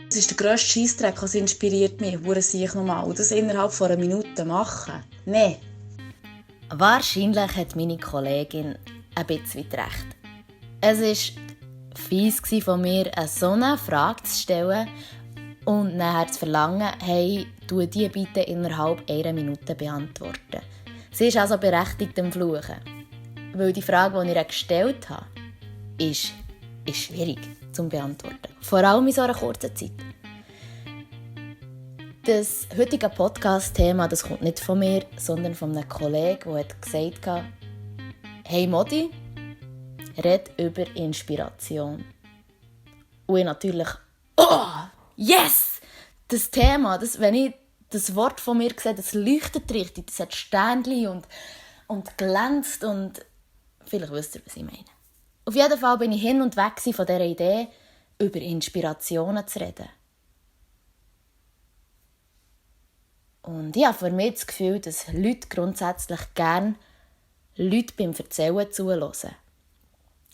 Das ist der grösste Scheissdreck, was inspiriert mich. Hure sich nochmal. Und das innerhalb von einer Minute machen. Nein. Wahrscheinlich hat meine Kollegin ein bisschen recht. Es war fies von mir, so eine Frage zu stellen und nachher zu verlangen, hey, tu die bitte innerhalb einer Minute beantworten. Sie ist also berechtigt am Fluchen. Weil die Frage, die ich ihr gestellt habe, ist schwierig zu beantworten. Vor allem in so einer kurzen Zeit. Das heutige Podcast-Thema das kommt nicht von mir, sondern von einem Kollegen, der gesagt hat, hey Modi, red über Inspiration. Und ich natürlich, oh, yes! Das Thema, wenn ich das Wort von mir sehe, das leuchtet richtig, das hat Sternchen und glänzt und vielleicht wisst ihr, was ich meine. Auf jeden Fall bin ich hin und weg von dieser Idee, über Inspirationen zu reden. Und ich habe für mich das Gefühl, dass Leute grundsätzlich gerne Leute beim Erzählen zuhören.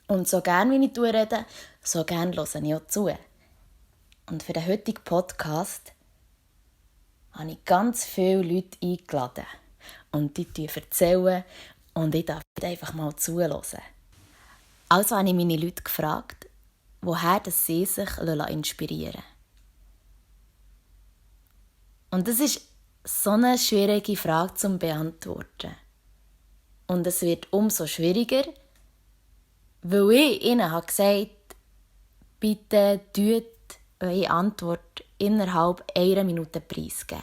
Und so gerne, wie ich rede, so gerne höre ich auch zu. Und für den heutigen Podcast habe ich ganz viele Leute eingeladen. Und die erzählen und ich darf einfach mal zuhören. Also habe ich meine Leute gefragt, woher sie sich inspirieren lassen. Und das ist so eine schwierige Frage zu beantworten. Und es wird umso schwieriger, weil ich ihnen gesagt habe, bitte tut eure Antwort innerhalb einer Minute preisgeben.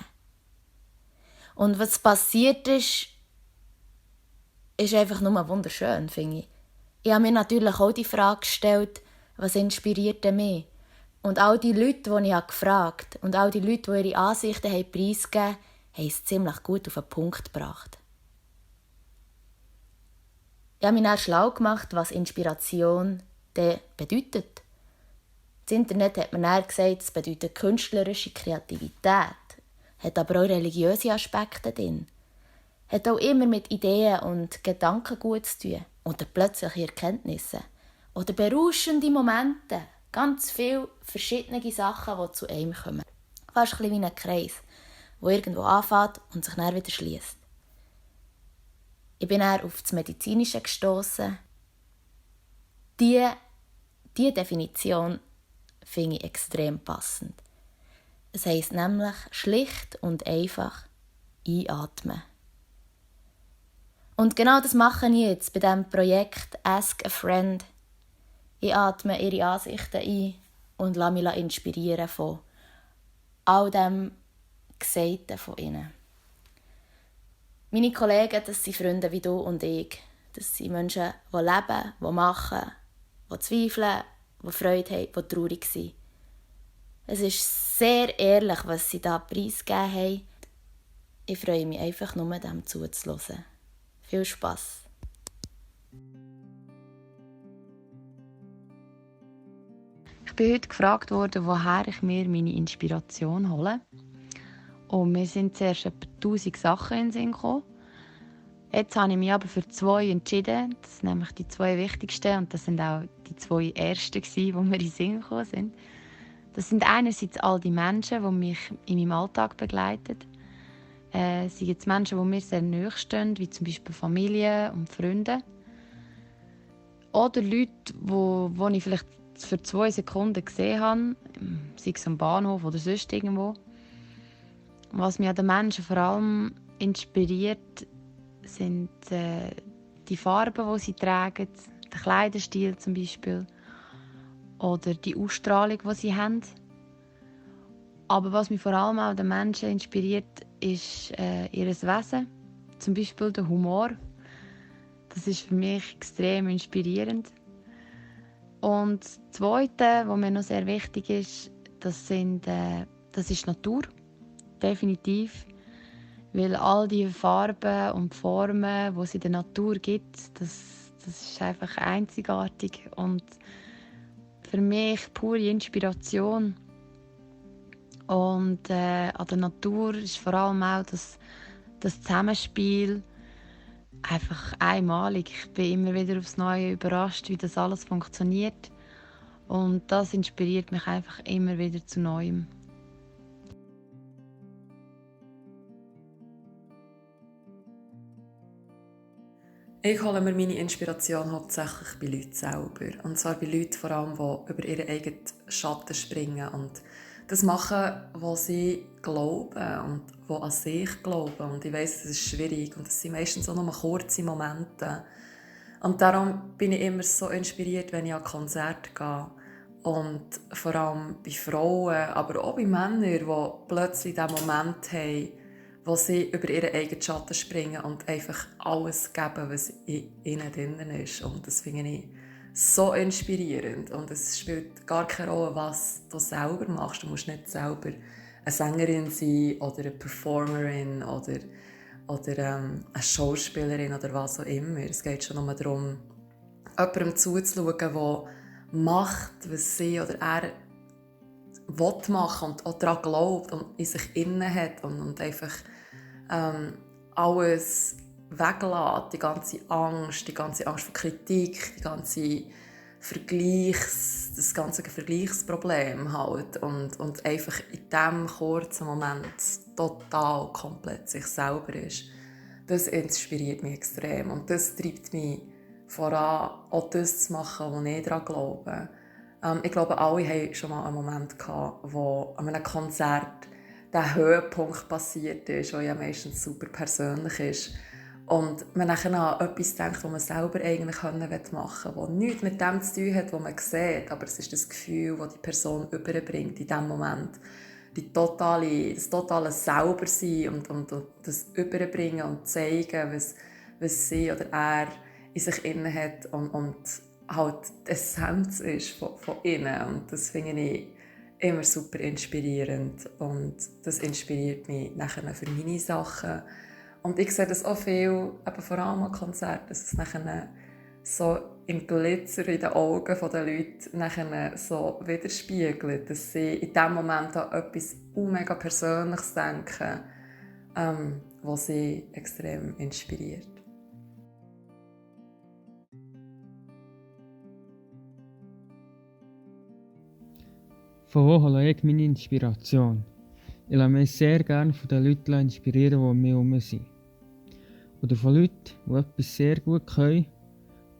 Und was passiert ist einfach nur wunderschön, finde ich. Ich habe mir natürlich auch die Frage gestellt, was inspiriert mich? Und all die Leute, die ich gefragt habe, und all die Leute, die ihre Ansichten preisgegeben haben, haben es ziemlich gut auf den Punkt gebracht. Ich habe mich dann schlau gemacht, was Inspiration bedeutet. Das Internet hat mir dann gesagt, es bedeutet künstlerische Kreativität, hat aber auch religiöse Aspekte drin, hat auch immer mit Ideen und Gedanken gut zu tun oder plötzliche Erkenntnisse oder berauschende Momente, ganz viele verschiedene Sachen, die zu einem kommen. Fast ein bisschen wie ein Kreis, der irgendwo anfängt und sich dann wieder schliesst. Ich bin dann auf das Medizinische gestossen. Diese Definition finde ich extrem passend. Es heisst nämlich schlicht und einfach einatmen. Und genau das mache ich jetzt bei diesem Projekt Ask a Friend. Ich atme ihre Ansichten ein und lasse mich inspirieren von all dem Gesagten von ihnen. Meine Kollegen, das sind Freunde wie du und ich. Das sind Menschen, die leben, die machen, die zweifeln, die Freude haben, die traurig sind. Es ist sehr ehrlich, was sie da preisgegeben haben. Ich freue mich einfach nur, dem zuzuhören. Viel Spass! Ich bin heute gefragt worden, woher ich mir meine Inspiration hole. Und mir sind zuerst etwa 1000 Sachen in den Sinn gekommen. Jetzt habe ich mich aber für 2 entschieden. Das sind nämlich die 2 wichtigsten und das sind auch die 2 ersten, die mir in den Sinn gekommen sind. Das sind einerseits all die Menschen, die mich in meinem Alltag begleiten. Es sind jetzt Menschen, die mir sehr nahe stehen, wie zum Beispiel Familie und Freunde. Oder Leute, die ich vielleicht für 2 Sekunden gesehen habe, sei es am Bahnhof oder sonst irgendwo. Was mich an den Menschen vor allem inspiriert, sind die Farben, die sie tragen, der Kleiderstil zum Beispiel oder die Ausstrahlung, die sie haben. Aber was mich vor allem auch an den Menschen inspiriert, ist ihr Wesen, zum Beispiel der Humor. Das ist für mich extrem inspirierend. Und das Zweite, was mir noch sehr wichtig ist, das ist Natur. Definitiv. Weil all die Farben und Formen, die es in der Natur gibt, das ist einfach einzigartig und für mich pure Inspiration. Und an der Natur ist vor allem auch das Zusammenspiel einfach einmalig. Ich bin immer wieder aufs Neue überrascht, wie das alles funktioniert. Und das inspiriert mich einfach immer wieder zu Neuem. Ich hole mir meine Inspiration hauptsächlich bei Leuten selber. Und zwar bei Leuten vor allem, die über ihren eigenen Schatten springen und das machen, was sie glauben und die an sich glauben. Und ich weiss, das ist schwierig und es sind meistens auch nur kurze Momente. Und darum bin ich immer so inspiriert, wenn ich an Konzerte gehe. Und vor allem bei Frauen, aber auch bei Männern, die plötzlich diesen Moment haben, wo sie über ihren eigenen Schatten springen und einfach alles geben, was in ihnen drin ist. Und das finde ich so inspirierend. Und es spielt gar keine Rolle, was du selber machst. Du musst nicht selber eine Sängerin sein oder eine Performerin oder eine Schauspielerin oder was auch immer. Es geht schon nur darum, jemandem zuzuschauen, der macht, was sie oder er machen und auch daran glaubt und in sich inne hat und einfach alles weglässt, die ganze Angst vor Kritik, das ganze Vergleichsproblem halt und einfach in diesem kurzen Moment total komplett sich selber ist. Das inspiriert mich extrem und das treibt mich voran, auch das zu machen, wo ich daran glaube. Ich glaube, alle hatten schon mal einen Moment gehabt, wo an einem Konzert der Höhepunkt passiert ist, der ja meistens super persönlich ist. Und man dann an etwas denkt, das man selber eigentlich machen will, das nichts mit dem zu tun hat, was man sieht. Aber es ist das Gefühl, das die Person überbringt in diesem Moment. Das totale Selbersein und das Überbringen und zeigen, was sie oder er in sich inne hat und halt die Essenz ist von innen. Und das finde ich immer super inspirierend. Und das inspiriert mich nachher für meine Sachen. Und ich sehe das auch viel, eben vor allem an Konzerten, dass es nachher so im Glitzer in den Augen der Leute nachher so widerspiegelt, dass sie in diesem Moment an etwas mega Persönliches denken, was sie extrem inspiriert. Von wo hole ich meine Inspiration? Ich lasse mich sehr gerne von den Leuten inspirieren, die um mich herum sind. Oder von Leuten, die etwas sehr gut können,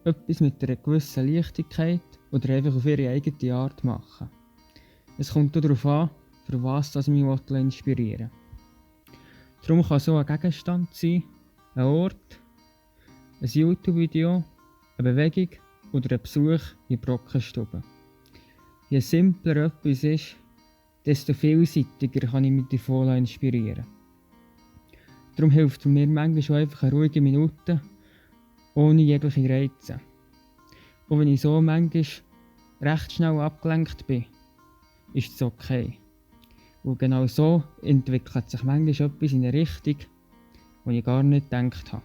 etwas mit einer gewissen Leichtigkeit oder einfach auf ihre eigene Art machen. Es kommt darauf an, für was das mich inspirieren will. Darum kann so ein Gegenstand sein, ein Ort, ein YouTube-Video, eine Bewegung oder ein Besuch in Brockenstube. Je simpler etwas ist, desto vielseitiger kann ich mich davon inspirieren. Darum hilft mir manchmal schon einfach eine ruhige Minute, ohne jegliche Reize. Und wenn ich so manchmal recht schnell abgelenkt bin, ist es okay. Und genau so entwickelt sich manchmal etwas in eine Richtung, die ich gar nicht gedacht habe.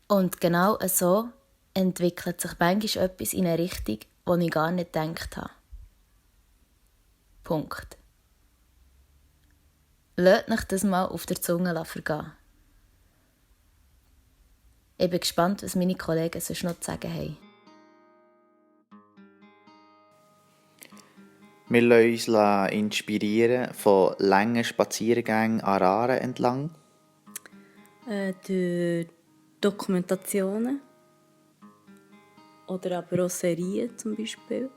Und genau so entwickelt sich manchmal etwas in eine Richtung, die ich gar nicht gedacht habe. Punkt. Lasst euch das mal auf der Zunge vergehen. Ich bin gespannt, was meine Kollegen sonst noch zu sagen haben. Wir lassen uns inspirieren von langen Spaziergängen an Aare entlang. Durch Dokumentationen oder aber auch Serien zum Beispiel.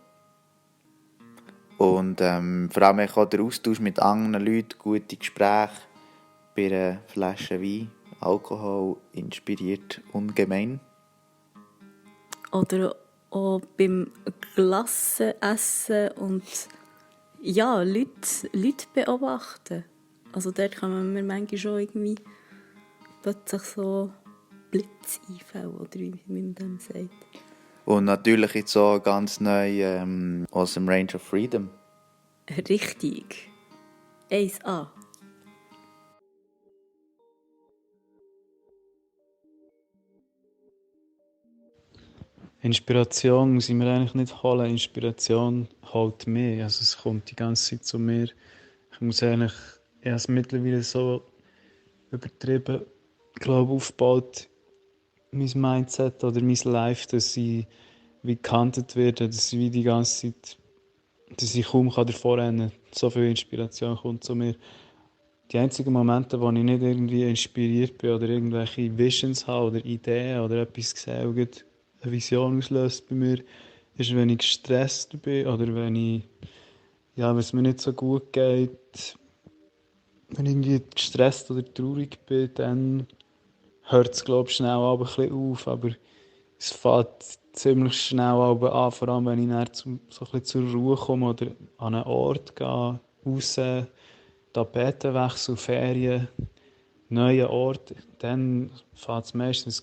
Und vor allem auch der Austausch mit anderen Leuten, gute Gespräche bei einer Flasche Wein, Alkohol inspiriert ungemein. Oder auch beim Glassenessen und ja, Leute beobachten. Also dort kann man mir manchmal schon irgendwie plötzlich so Blitzeinfälle, oder wie man dem sagt. Und natürlich jetzt auch ganz neu aus dem Range of Freedom. Richtig. 1A. Inspiration muss ich mir eigentlich nicht holen. Inspiration holt mich. Also es kommt die ganze Zeit zu mir. Ich muss eigentlich erst mittlerweile so übertrieben, glaube aufgebaut, mein Mindset oder mein Life, dass ich wie gekantet werde, dass ich wie die ganze Zeit, dass ich kaum davor rennen kann. So viel Inspiration kommt zu mir. Die einzigen Momente, wo ich nicht irgendwie inspiriert bin oder irgendwelche Visions habe oder Ideen oder etwas sehe, und eine Vision auslöst bei mir, ist, wenn ich gestresst bin oder wenn es mir nicht so gut geht. Wenn ich irgendwie gestresst oder traurig bin, dann hört es, glaube ich, schnell ein bisschen auf. Aber es fängt ziemlich schnell an, vor allem wenn ich dann so ein bisschen zur Ruhe komme oder an einen Ort gehe, raus, Tapetenwechsel, Ferien, neuen Ort, dann fängt es meistens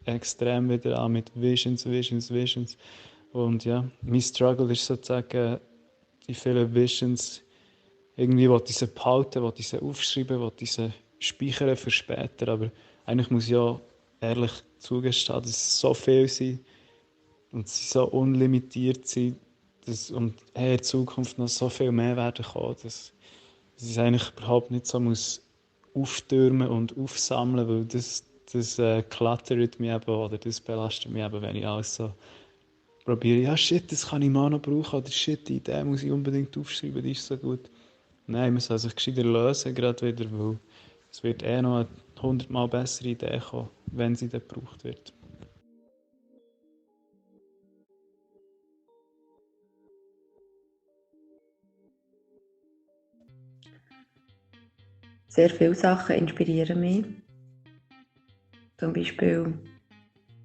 extrem wieder an mit Visions. Und ja, mein Struggle ist sozusagen, die vielen Visions, irgendwie wollte ich sie behalten, wollte ich sie aufschreiben, wollte ich sie speichern für später, aber eigentlich muss ich ja ehrlich zugestehen, dass es so viel sind und sie so unlimitiert sind und in Zukunft noch so viel mehr werden kommen, dass es eigentlich überhaupt nicht so muss auftürmen und aufsammeln, weil das klattert mich eben oder das belastet mich eben, wenn ich alles so probiere, ja shit, das kann ich mal noch brauchen oder shit, die Idee muss ich unbedingt aufschreiben, die ist so gut. Nein, man soll sich gescheiter lösen, gerade wieder, weil es wird noch eine 100-mal bessere Idee kommen, wenn sie dann gebraucht wird. Sehr viele Sachen inspirieren mich. Zum Beispiel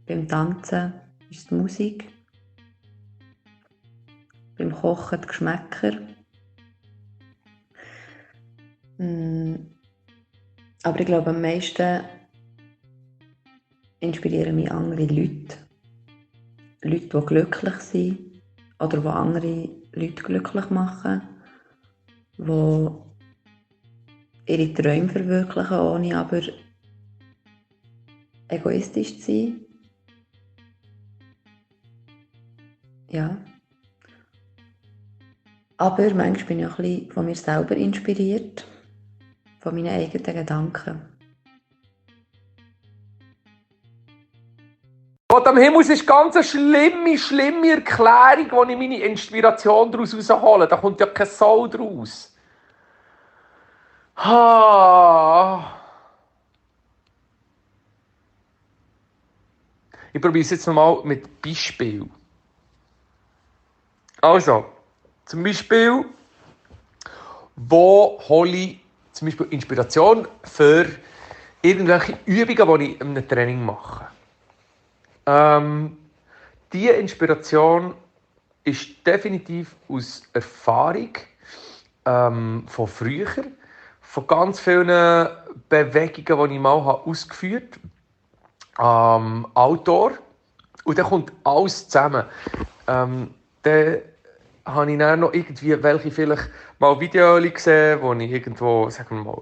beim Tanzen ist es die Musik, beim Kochen die Geschmäcker. Aber ich glaube, am meisten inspirieren mich andere Leute. Leute, die glücklich sind oder die andere Leute glücklich machen, die ihre Träume verwirklichen, ohne aber egoistisch zu sein. Ja. Aber manchmal bin ich auch ein bisschen von mir selber inspiriert, von meinen eigenen Gedanken. Gott am Himmel, es ist ganz eine schlimme Erklärung, wo ich meine Inspiration daraus heraushole. Da kommt ja kein Soul draus. Ich probiere es jetzt nochmal mit Beispiel. Also, zum Beispiel, wo hole ich zum Beispiel Inspiration für irgendwelche Übungen, die ich in einem Training mache. Diese Inspiration ist definitiv aus Erfahrung von früher, von ganz vielen Bewegungen, die ich mal ausgeführt habe. Outdoor. Und dann kommt alles zusammen. Dann habe ich dann noch irgendwie welche vielleicht mal Videos gesehen, wo ich irgendwo, sagen wir mal,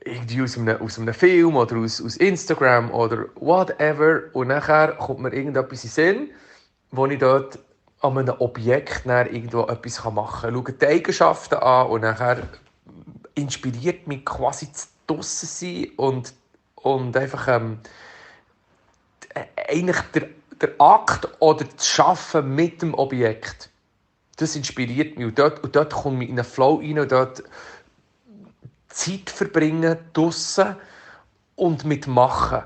irgendwie aus einem Film oder aus Instagram oder whatever. Und nachher kommt mir irgendetwas in den Sinn, wo ich dort an einem Objekt irgendwo etwas machen kann. Schaue die Eigenschaften an und nachher inspiriert mich quasi zu draussen sein und einfach eigentlich der Akt oder das Arbeiten mit dem Objekt. Das inspiriert mich. Und dort komme ich in einen Flow rein und dort Zeit verbringen draussen und mitmachen.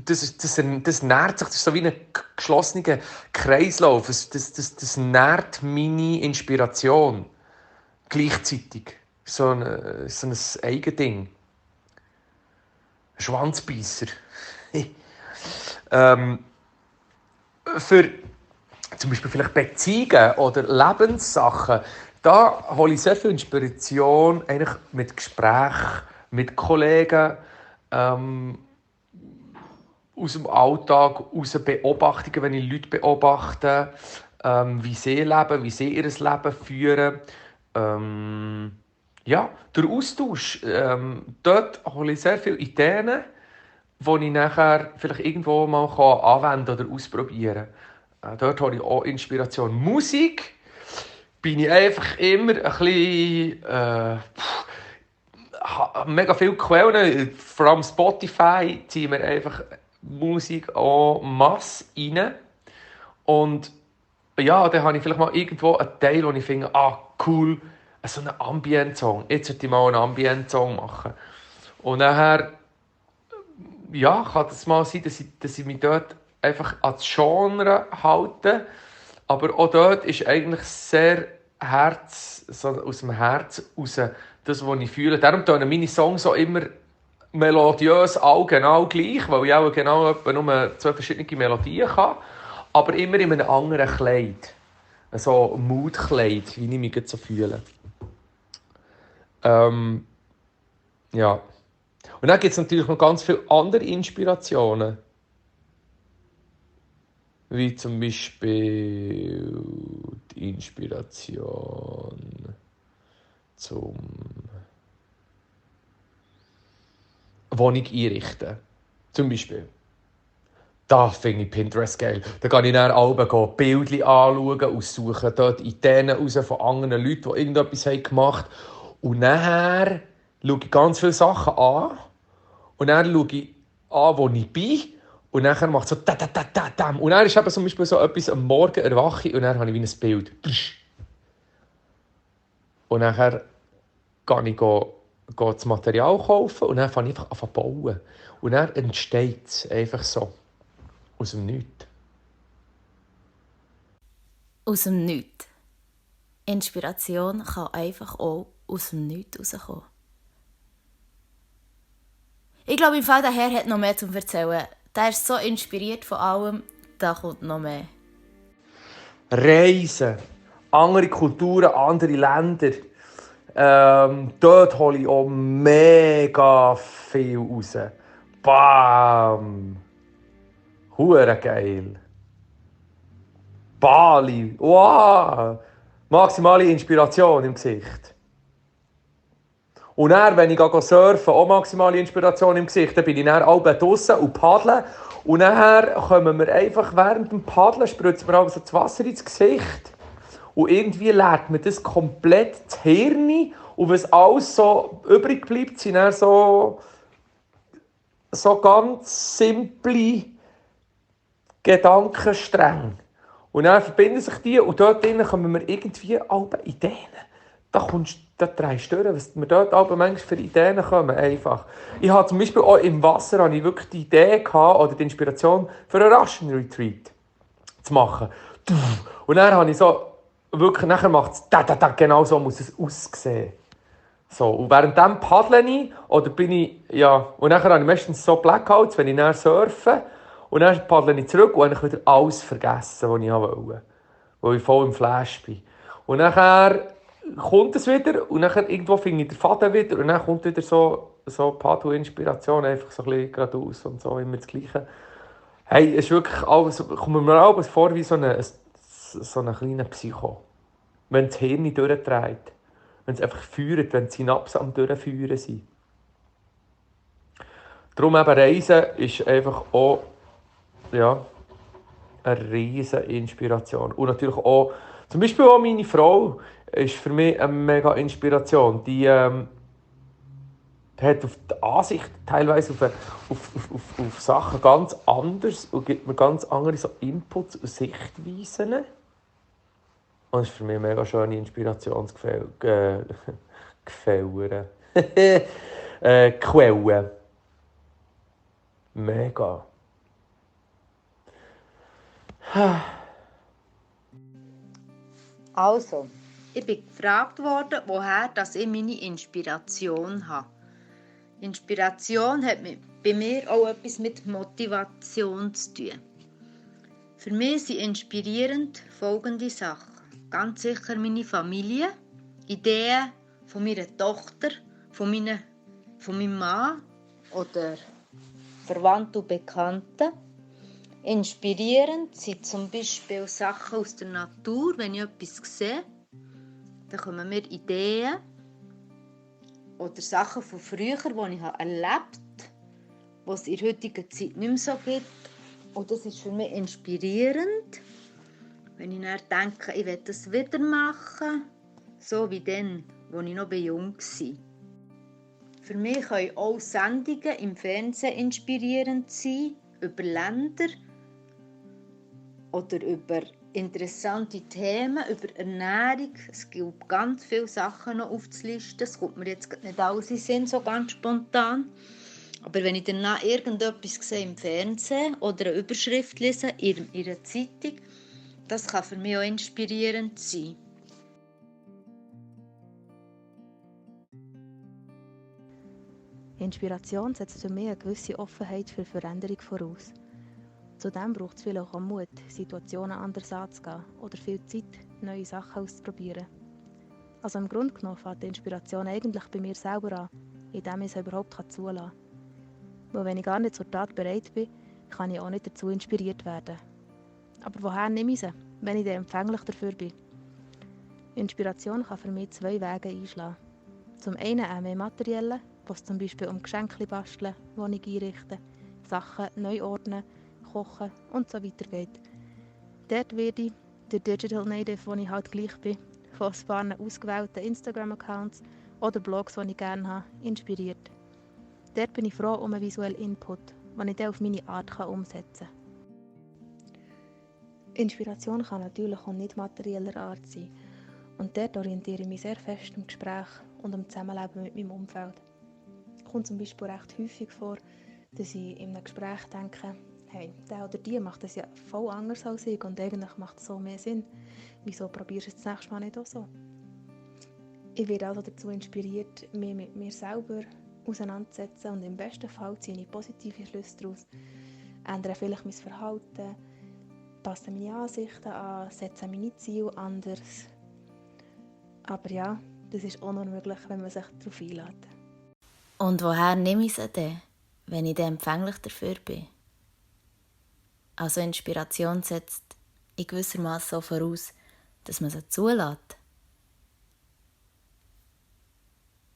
Das nährt sich, das ist so wie ein geschlossener Kreislauf. Das nährt meine Inspiration. Gleichzeitig. So ein Eigending. Schwanzbeisser. Für zum Beispiel vielleicht Beziehungen oder Lebenssachen, da hole ich sehr viel Inspiration eigentlich mit Gesprächen, mit Kollegen, aus dem Alltag, aus Beobachtungen, wenn ich Leute beobachte, wie sie leben, wie sie ihr Leben führen. Ja, der Austausch, dort hole ich sehr viele Ideen, die ich nachher vielleicht irgendwo mal anwenden oder ausprobieren kann. Dort hole ich auch Inspiration. Musik bin ich einfach immer ein bisschen mega viele Quellen, vor allem Spotify, ziehen mir einfach Musik en masse rein. Und ja, dann habe ich vielleicht mal irgendwo einen Teil, wo ich finde, cool, so einen Ambient-Song. Jetzt sollte ich mal einen Ambient-Song machen. Und nachher, ja, kann das mal sein, dass ich mich dort einfach an das Genre halte. Aber auch dort ist eigentlich sehr so aus dem Herz raus, das, was ich fühle. Darum tönen meine Songs auch immer melodiös all genau gleich, weil ich auch genau etwa nur 2 verschiedene Melodien habe, aber immer in einem anderen Kleid. So ein Mood-Kleid, wie ich mich jetzt so fühle. Ja. Und dann gibt es natürlich noch ganz viele andere Inspirationen. Wie zum Beispiel die Inspiration zum Wohnung einrichten. Zum Beispiel. Da finde ich Pinterest geil. Da kann ich dann alle Bilder anschauen und suche dort Ideen raus von anderen Leuten, die irgendetwas gemacht haben. Und nachher schaue ich ganz viele Sachen an. Und dann schaue ich an, wo ich bin. Und dann macht es so da. Und dann ist eben zum Beispiel so etwas, am Morgen erwache ich und dann habe ich wie ein Bild. Und dann gehe ich das Material kaufen und dann fange ich einfach an zu bauen. Und dann entsteht es einfach so. Aus dem Nichts. Aus dem Nichts. Inspiration kann einfach auch aus dem Nichts rauskommen. Ich glaube, im Fall der Herr hat noch mehr zu erzählen. Der ist so inspiriert von allem, da kommt noch mehr. Reisen, andere Kulturen, andere Länder. Dort hole ich auch mega viel raus. Bam! Hure geil. Bali. Wow! Maximale Inspiration im Gesicht. Und dann, wenn ich surfen, auch maximale Inspiration im Gesicht, dann bin ich dann auch draussen und paddeln. Und dann kommen wir einfach während dem Paddeln, spritzen wir also das Wasser ins Gesicht. Und irgendwie leert man das komplett das Hirn. Und was alles so übrig bleibt, sind dann so ganz simple Gedankenstränge. Und dann verbinden sich die und dort drinnen kommen wir irgendwie alle Ideen. Da drehst du durch, was mir dort alle manchmal für Ideen kommen. Einfach. Ich habe zum Beispiel auch im Wasser ich wirklich die Idee gehabt, oder die Inspiration für einen Russian Retreat zu machen. Und dann habe ich so wirklich, nachher macht es genau so muss es aussehen. So, und währenddem paddle ich, oder bin ich, ja, und nachher habe ich meistens so Blackouts, wenn ich dann surfe, und dann paddle ich zurück und habe ich wieder alles vergessen, was ich wollte, weil ich voll im Flash bin. Und nachher kommt es wieder, und nachher irgendwo finde ich den Faden wieder, und dann kommt wieder so Paddle-Inspiration, einfach so ein bisschen geradeaus und so, immer das Gleiche. Hey, es ist wirklich alles, kommt mir alles vor wie so ein kleiner Psycho. Wenn das Hirn durchdreht. Wenn es einfach feuert, wenn die Synapsen am Durchfeuern sind. Darum eben Reisen ist einfach auch eine riesige Inspiration. Und natürlich auch, zum Beispiel auch meine Frau ist für mich eine mega Inspiration. Die hat auf die Ansicht teilweise auf Sachen ganz anders und gibt mir ganz andere so Inputs und Sichtweisen. Und das ist für mich eine mega schöne Inspirationsquelle. Quelle. Mega. Also, ich bin gefragt worden, woher ich meine Inspiration habe. Inspiration hat bei mir auch etwas mit Motivation zu tun. Für mich sind inspirierend folgende Sachen. Ganz sicher meine Familie, Ideen von meiner Tochter, von meinem Mann oder Verwandten und Bekannten. Inspirierend sind zum Beispiel Sachen aus der Natur, wenn ich etwas sehe. Dann kommen mir Ideen oder Sachen von früher, die ich erlebt habe, die es in der heutigen Zeit nicht mehr so gibt. Und das ist für mich inspirierend, wenn ich dann denke, ich will das wieder machen, so wie dann, als ich noch jung war. Für mich können auch Sendungen im Fernsehen inspirierend sein, über Länder oder über interessante Themen, über Ernährung. Es gibt ganz viele Sachen noch aufzulisten. Es kommt mir jetzt nicht alles in den Sinn, so ganz spontan. Aber wenn ich danach irgendetwas sehe im Fernsehen oder eine Überschrift lese in einer Zeitung, das kann für mich auch inspirierend sein. Inspiration setzt für mich eine gewisse Offenheit für Veränderung voraus. Zudem braucht es vielleicht auch Mut, Situationen anders anzugehen oder viel Zeit, neue Sachen auszuprobieren. Also im Grunde genommen fängt die Inspiration eigentlich bei mir selber an, indem ich es überhaupt zulassen kann. Weil wenn ich gar nicht zur Tat bereit bin, kann ich auch nicht dazu inspiriert werden. Aber woher nehme ich sie, wenn ich dann empfänglich dafür bin? Inspiration kann für mich 2 Wege einschlagen. Zum einen auch mehr materielle, was zum Beispiel um Geschenke basteln, Wohnung einrichten, Sachen neu ordnen, kochen und so weiter geht. Dort werde ich, der Digital Native, wo ich halt gleich bin, von ein paar ausgewählten Instagram-Accounts oder Blogs, die ich gerne habe, inspiriert. Dort bin ich froh um einen visuellen Input, den ich dann auf meine Art umsetzen kann. Inspiration kann natürlich auch nicht materieller Art sein. Und dort orientiere ich mich sehr fest im Gespräch und im Zusammenleben mit meinem Umfeld. Es kommt zum Beispiel recht häufig vor, dass ich in einem Gespräch denke, hey, der oder die macht das ja voll anders als ich und eigentlich macht es so mehr Sinn. Wieso probierst du es das nächste Mal nicht auch so? Ich werde also dazu inspiriert, mich mit mir selber auseinanderzusetzen und im besten Fall ziehe ich positive Schlüsse daraus. Ändere vielleicht mein Verhalten, passe meine Ansichten an, setze meine Ziele anders. Aber ja, das ist auch noch möglich, wenn man sich darauf einlässt. Und woher nehme ich sie denn, wenn ich dann empfänglich dafür bin? Also Inspiration setzt in gewissermaßen so voraus, dass man sie zulässt.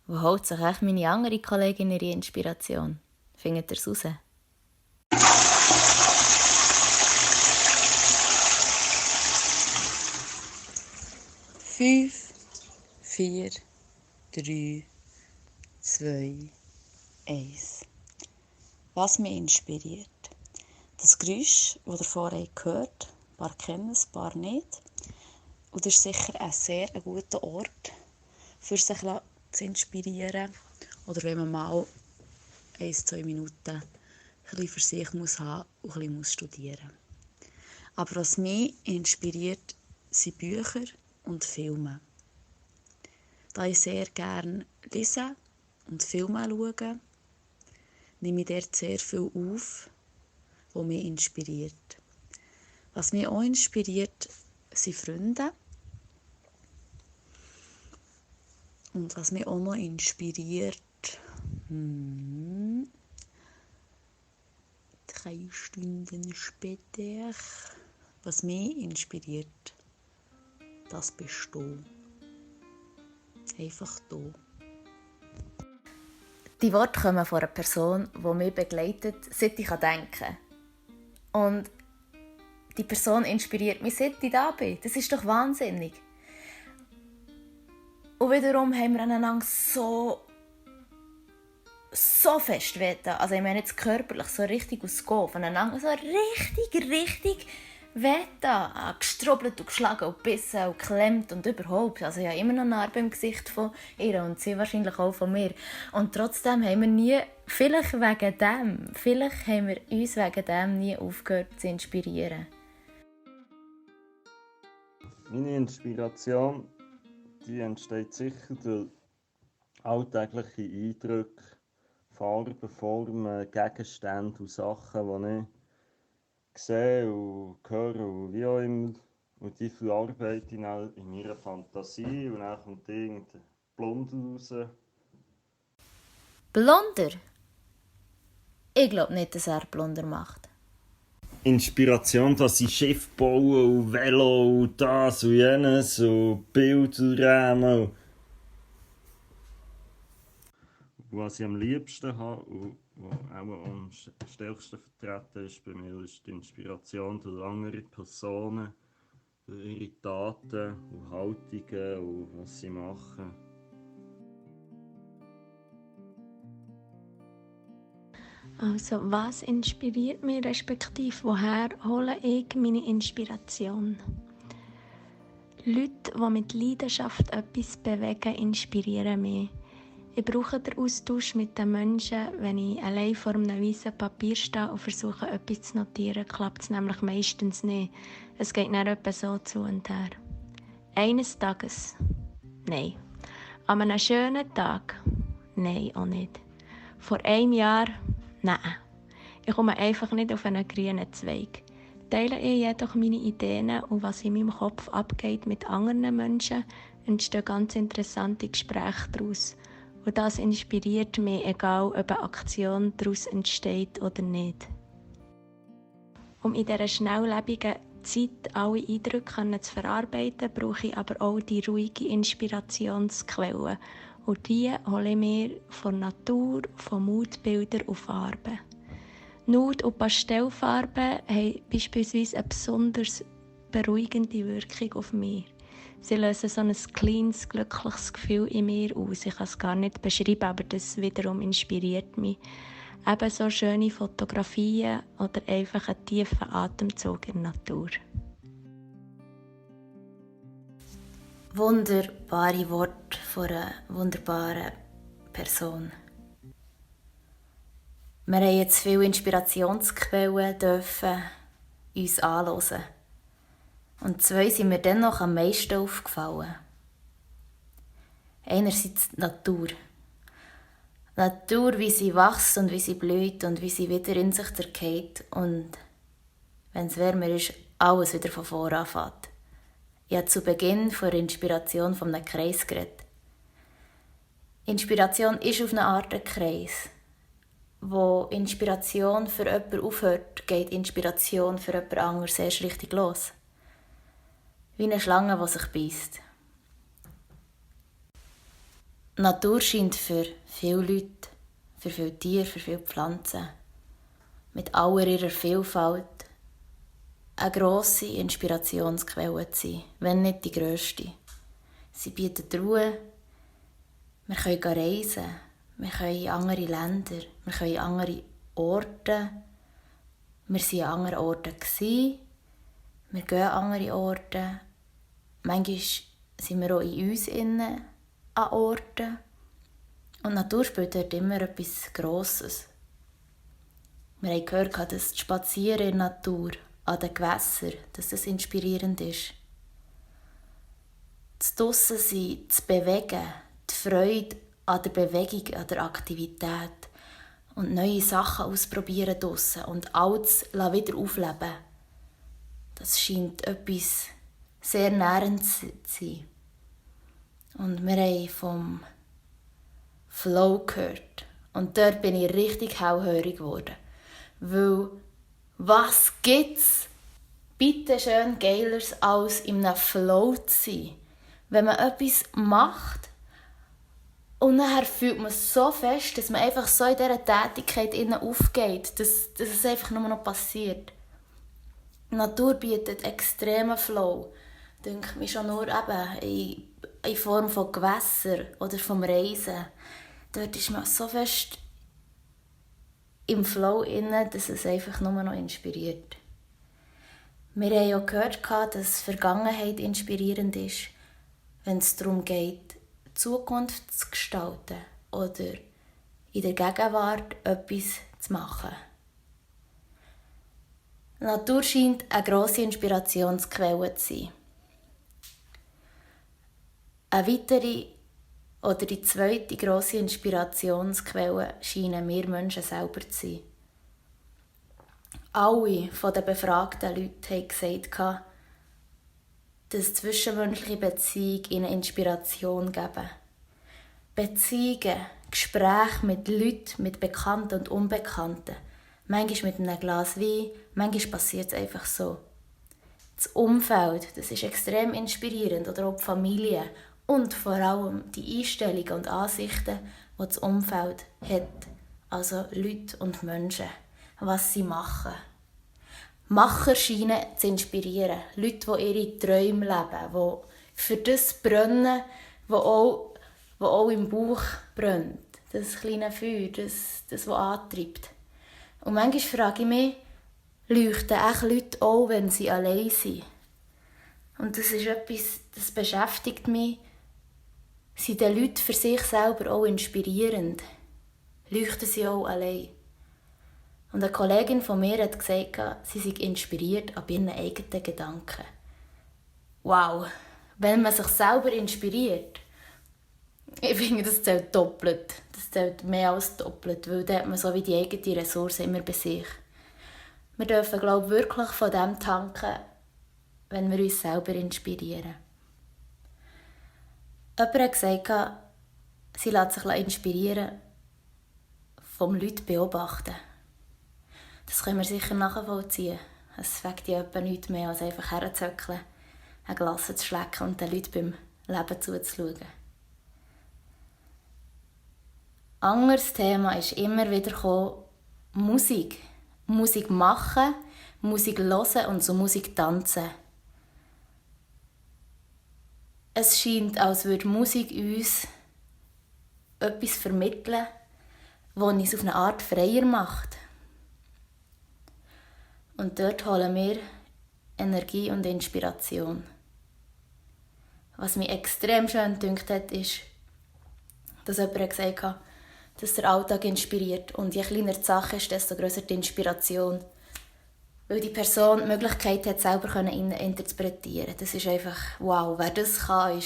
Wo holt sich echt meine andere Kollegin ihre Inspiration? Findet ihr es raus? 5, 4, 3, 2, 1. Was mich inspiriert. Das Geräusch, das ihr vorhin gehört, ein paar kennen es, ein paar nicht. Und das ist sicher ein sehr guter Ort, für sich zu inspirieren. Oder wenn man mal 1-2 Minuten ein bisschen für sich muss haben und ein bisschen studieren muss. Aber was mich inspiriert, sind Bücher und Filme. Da ich sehr gerne lese und Filme schaue, nehme ich dort sehr viel auf, was mich inspiriert. Was mich auch inspiriert, sind Freunde. Und was mich auch noch inspiriert, 3 Stunden später, was mich inspiriert, das bist du. Einfach du. Die Worte kommen von einer Person, die mich begleitet, seit ich denken kann. Und die Person inspiriert mich, seit ich da bin. Das ist doch wahnsinnig. Und wiederum haben wir aneinander so fest weten. Also ich meine jetzt körperlich, so richtig aus Go, voneinander so richtig weten. Gestrubbelt und geschlagen und gebissen und geklemmt und überhaupt. Also ich habe immer noch eine Narbe im Gesicht von ihr und sie wahrscheinlich auch von mir. Und trotzdem haben wir nie, vielleicht haben wir uns wegen dem nie aufgehört zu inspirieren. Meine Inspiration, die entsteht sicher durch alltägliche Eindrücke, Farben, Formen, Gegenstände und Sachen, die ich sehe und höre und wie auch immer. Und die verarbeite ich dann in meiner Fantasie und dann kommt irgendein Blunder raus. Blunder? Ich glaube nicht, dass er Blunder macht. Inspiration, dass ich Schiff baue und Velo und das und jenes und Bilderrahmen. Und was ich am liebsten habe und was auch am stärksten vertreten ist bei mir, ist die Inspiration durch andere Personen, durch ihre Taten und Haltungen und was sie machen. Also, was inspiriert mich, respektive woher hole ich meine Inspiration? Leute, die mit Leidenschaft etwas bewegen, inspirieren mich. Ich brauche den Austausch mit den Menschen. Wenn ich allein vor einem weißen Papier stehe und versuche, etwas zu notieren, klappt es nämlich meistens nicht. Es geht dann etwa so zu und her. Eines Tages? Nein. An einem schönen Tag? Nein, auch nicht. Vor einem Jahr? Nein. Ich komme einfach nicht auf einen grünen Zweig. Teile ich jedoch meine Ideen und was in meinem Kopf abgeht mit anderen Menschen, entstehen ganz interessante Gespräche daraus. Und das inspiriert mich, egal ob eine Aktion daraus entsteht oder nicht. Um in dieser schnelllebigen Zeit alle Eindrücke zu verarbeiten, brauche ich aber auch die ruhige Inspirationsquelle. Und die hole ich mir von Natur, von Moodbildern und Farben. Nude- und Pastellfarben haben beispielsweise eine besonders beruhigende Wirkung auf mich. Sie lösen so ein kleines, glückliches Gefühl in mir aus. Ich kann es gar nicht beschreiben, aber das wiederum inspiriert mich. Ebenso schöne Fotografien oder einfach einen tiefen Atemzug in der Natur. Wunderbare Worte von einer wunderbaren Person. Wir haben jetzt viele Inspirationsquellen dürfen uns anhören. Und zwei sind mir dennoch am meisten aufgefallen. Einerseits die Natur. Die Natur, wie sie wächst und wie sie blüht und wie sie wieder in sich zergeht und, wenn es wärmer ist, alles wieder von vorne anfängt. Ich habe zu Beginn von der Inspiration von einem Kreis geredet. Inspiration ist auf eine Art ein Kreis. Wo Inspiration für jemanden aufhört, geht Inspiration für jemand anderes erst richtig los. Wie eine Schlange, die sich beisst. Die Natur scheint für viele Leute, für viele Tiere, für viele Pflanzen, mit aller ihrer Vielfalt eine grosse Inspirationsquelle zu sein, wenn nicht die grösste. Sie bietet Ruhe, wir können reisen, wir können in andere Länder, wir können in andere Orte, wir waren an anderen Orten, wir gehen an andere Orte, manchmal sind wir auch in uns innen an Orten und die Natur spielt dort immer etwas Grosses. Wir haben gehört, dass das Spazieren in der Natur, an den Gewässern, dass das inspirierend ist. Das Draussen-Sein, das Bewegen, die Freude an der Bewegung, an der Aktivität und neue Sachen ausprobieren draussen und Altes wieder aufleben. Das scheint etwas sehr Nährendes zu sein. Und wir haben vom Flow gehört. Und dort bin ich richtig hellhörig geworden. Weil, was gibt's bitte schön Geileres als in einem Flow zu sein? Wenn man etwas macht und nachher fühlt man es so fest, dass man einfach so in dieser Tätigkeit innen aufgeht, dass es einfach nur noch passiert. Die Natur bietet extremen Flow. Denke mich schon nur eben in Form von Gewässern oder vom Reisen. Dort ist man so fest im Flow inne, dass es einfach nur noch inspiriert. Wir haben ja gehört, dass Vergangenheit inspirierend ist, wenn es darum geht, die Zukunft zu gestalten oder in der Gegenwart etwas zu machen. Die Natur scheint eine grosse Inspirationsquelle zu sein. Eine weitere oder die zweite grosse Inspirationsquelle scheinen wir Menschen selber zu sein. Alle von den befragten Leuten haben gesagt, dass zwischenmenschliche Beziehungen ihnen Inspiration geben. Beziehungen, Gespräche mit Leuten, mit Bekannten und Unbekannten. Manchmal mit einem Glas Wein, manchmal passiert es einfach so. Das Umfeld, das ist extrem inspirierend, oder auch die Familie. Und vor allem die Einstellungen und Ansichten, die das Umfeld hat. Also Leute und Menschen. Was sie machen. Macher scheinen zu inspirieren. Leute, die ihre Träume leben, die für das brennen, was auch im Bauch brennt. Das kleine Feuer, das antreibt. Und manchmal frage ich mich, leuchten echt Leute auch, wenn sie allein sind? Und das ist etwas, das beschäftigt mich. Sind die Leute für sich selber auch inspirierend? Leuchten sie auch allein? Und eine Kollegin von mir hat gesagt, sie sei inspiriert ab ihren eigenen Gedanken. Wow, wenn man sich selber inspiriert, ich finde, das zählt doppelt. Das zählt mehr als doppelt, weil dann hat man so wie die eigene Ressource immer bei sich. Wir dürfen, glaube ich, wirklich von dem tanken, wenn wir uns selber inspirieren. Jemand hat gesagt, sie lässt sich inspirieren vom Leute beobachten. Das können wir sicher nachvollziehen. Es fängt ja etwa nichts mehr, als einfach herzuzöckeln, ein Glas zu schlecken und den Leuten beim Leben zuzuschauen. Ein anderes Thema ist immer wieder gekommen, Musik. Musik machen, Musik hören und zu Musik tanzen. Es scheint, als würde Musik uns etwas vermitteln, das uns auf eine Art freier macht. Und dort holen wir Energie und Inspiration. Was mich extrem schön gedünkt hat, ist, dass jemand gesagt hat, dass der Alltag inspiriert. Und je kleiner die Sache ist, desto grösser die Inspiration. Weil die Person die Möglichkeit hat, selber interpretieren. Das ist einfach, wow, wer das kann,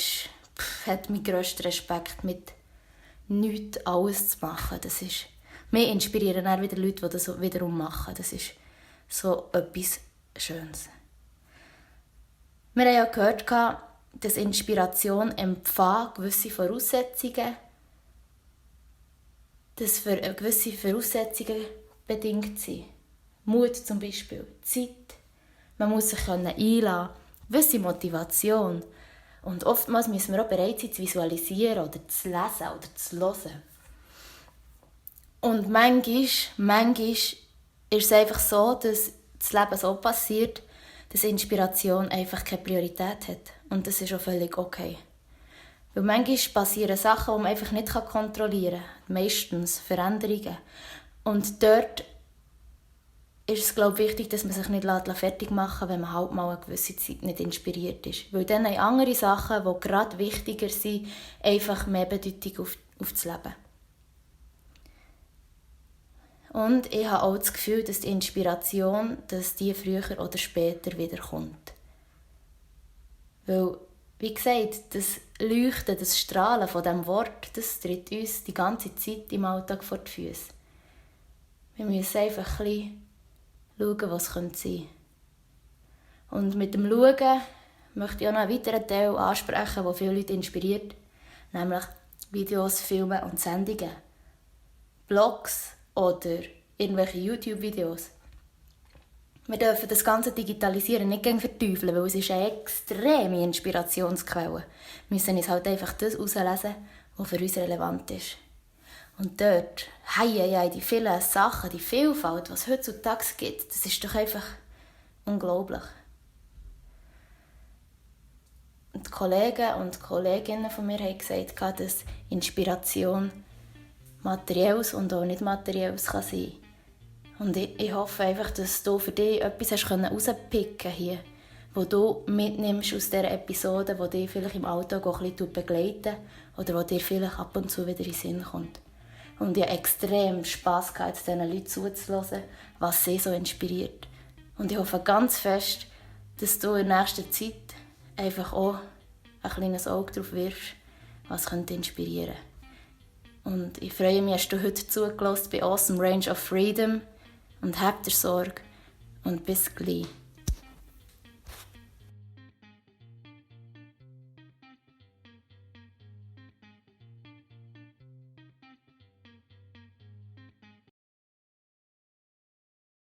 hat meinen grössten Respekt, mit nichts alles zu machen. Das ist, mich inspirieren auch wieder Leute, die das wiederum machen. Das ist so etwas Schönes. Wir haben ja gehört, dass Inspiration empfangen gewisse Voraussetzungen, dass für gewisse Voraussetzungen bedingt sind. Mut zum Beispiel, Zeit. Man muss sich einlassen, gewisse Motivation. Und oftmals müssen wir auch bereit sein, zu visualisieren oder zu lesen oder zu hören. Und manchmal ist es einfach so, dass das Leben so passiert, dass Inspiration einfach keine Priorität hat. Und das ist auch völlig okay. Weil manchmal passieren Sachen, die man einfach nicht kontrollieren kann. Meistens Veränderungen. Und dort ist es, glaube ich, wichtig, dass man sich nicht fertig machen lässt, wenn man halt mal eine gewisse Zeit nicht inspiriert ist. Weil dann haben andere Sachen, die gerade wichtiger sind, einfach mehr Bedeutung auf das Leben. Und ich habe auch das Gefühl, dass die Inspiration, dass die früher oder später wiederkommt. Weil, wie gesagt, das Leuchten, das Strahlen von diesem Wort, das tritt uns die ganze Zeit im Alltag vor die Füße. Wir müssen einfach ein bisschen schauen, was sein könnte. Und mit dem Schauen möchte ich auch noch einen weiteren Teil ansprechen, der viele Leute inspiriert, nämlich Videos, Filme und Sendungen. Blogs oder irgendwelche YouTube-Videos. Wir dürfen das ganze Digitalisieren nicht gegen verteufeln, weil es ist eine extreme Inspirationsquelle. Wir müssen uns halt einfach das herauslesen, was für uns relevant ist. Und dort, die vielen Sachen, die Vielfalt, die es heutzutage gibt, das ist doch einfach unglaublich. Und die Kollegen und Kolleginnen von mir haben gesagt, dass Inspiration Materielles und auch nicht Materielles kann sein. Und ich hoffe einfach, dass du für dich etwas herauspicken konntest hier, wo du mitnimmst aus dieser Episode, die dich vielleicht im Alltag auch ein bisschen begleiten oder wo dir vielleicht ab und zu wieder in den Sinn kommt. Und ich habe extrem Spass gehabt, diesen Leuten zuzuhören, was sie so inspiriert. Und ich hoffe ganz fest, dass du in der nächsten Zeit einfach auch ein kleines Auge darauf wirfst, was könnte inspirieren. Und ich freue mich, hast du heute zugelassen bei Awesome Range of Freedom und habt ihr Sorge und bis gleich.